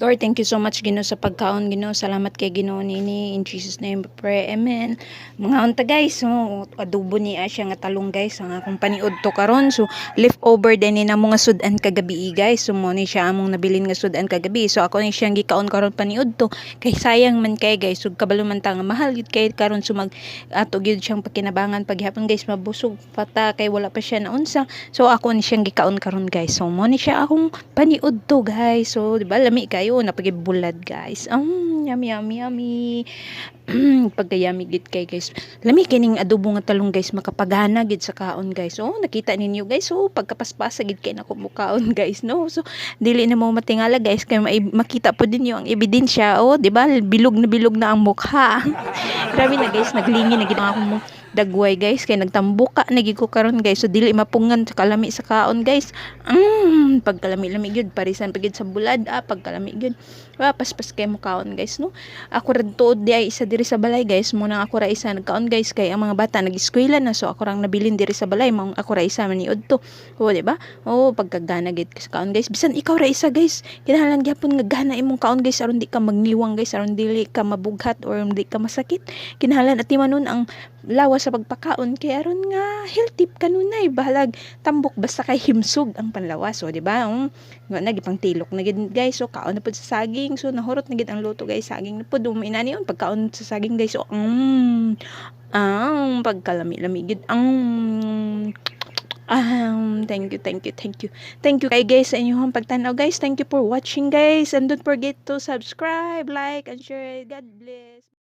Lord, thank you so much, Ginoo, sa pagkaon, Ginoo. Salamat kay Ginoo nini. In Jesus' name we pray. Amen. Mga unta, guys, so adobo ni siya nga talong, guys, ang akong paniud to karon. So leftover din ni namo nga sudan kagabi, guys. So mo ni siya among nabilin nga sudan kagabi. So ako ni siyang gikaon karon paniud to. Kay sayang man kay, guys. So kabalo man ta nga mahal gyud kay karon, so mag ato gyud siyang pakinabangan paghapon, guys, mabusog pa ta kay wala pa siya naunsa. So ako ni siyang gikaon karon, guys. So mo ni siya akong paniud to, guys. So di ba lami kayo napagibulad, guys. Yummy, yummy, yummy. Pagkayami gid kay, guys. Lami kining adobo nga talong, guys, makapagana gid sa kaon, guys. Oh, nakita ninyo, guys. Oh, pagkapaspasa gid kay nako mukaon, guys, no. So dili na mo matingala, guys, kay makita po din ang ebidensya. Oh, di ba? Bilog na ang mukha. Grabe na, guys, naglingi na gid ang akong dagway, guys, kay nagtambuka na gid ko karon, guys. So dili mapungan sa kalami sa kaon, guys. Pagkalami-lami gyud, parisan pa gyud sa bulad, ah, pagkalami gyud. Ah, paspas kay mo kaon, guys, no. Ako ra tuod di ay isa diri sa balay, guys. Mo nang ako ra isa nagkaon, guys, kay ang mga bata nag-eskwela na, so ako rang nabilin diri sa balay, mao ako ra isa maniud to. Oh, di ba? Oh, pagkagana gid sa kaon, guys. Bisan ikaw ra isa, guys. Kinahanglan gyapon nga gana imong kaon, guys, aron di ka magniwang, guys, aron dili ka mabughat or di ka masakit. Kinahanglan atiman nun ang lawas sa pagpakaon kay aron nga healthy kanunay, bahalag tambok basta kay himsog ang panlawas, so di ba? Nga na gipang tilok na gid, guys. So kaon na pud sa saging, so nahurot na gid ang luto, guys, saging na pud inani on pagkaon sa saging, guys. So ang pagkalami-lami gid ang thank you, thank you, thank you. Thank you kay, guys, sa inyong pagtanaw, guys. Thank you for watching, guys. And don't forget to subscribe, like, and share. God bless.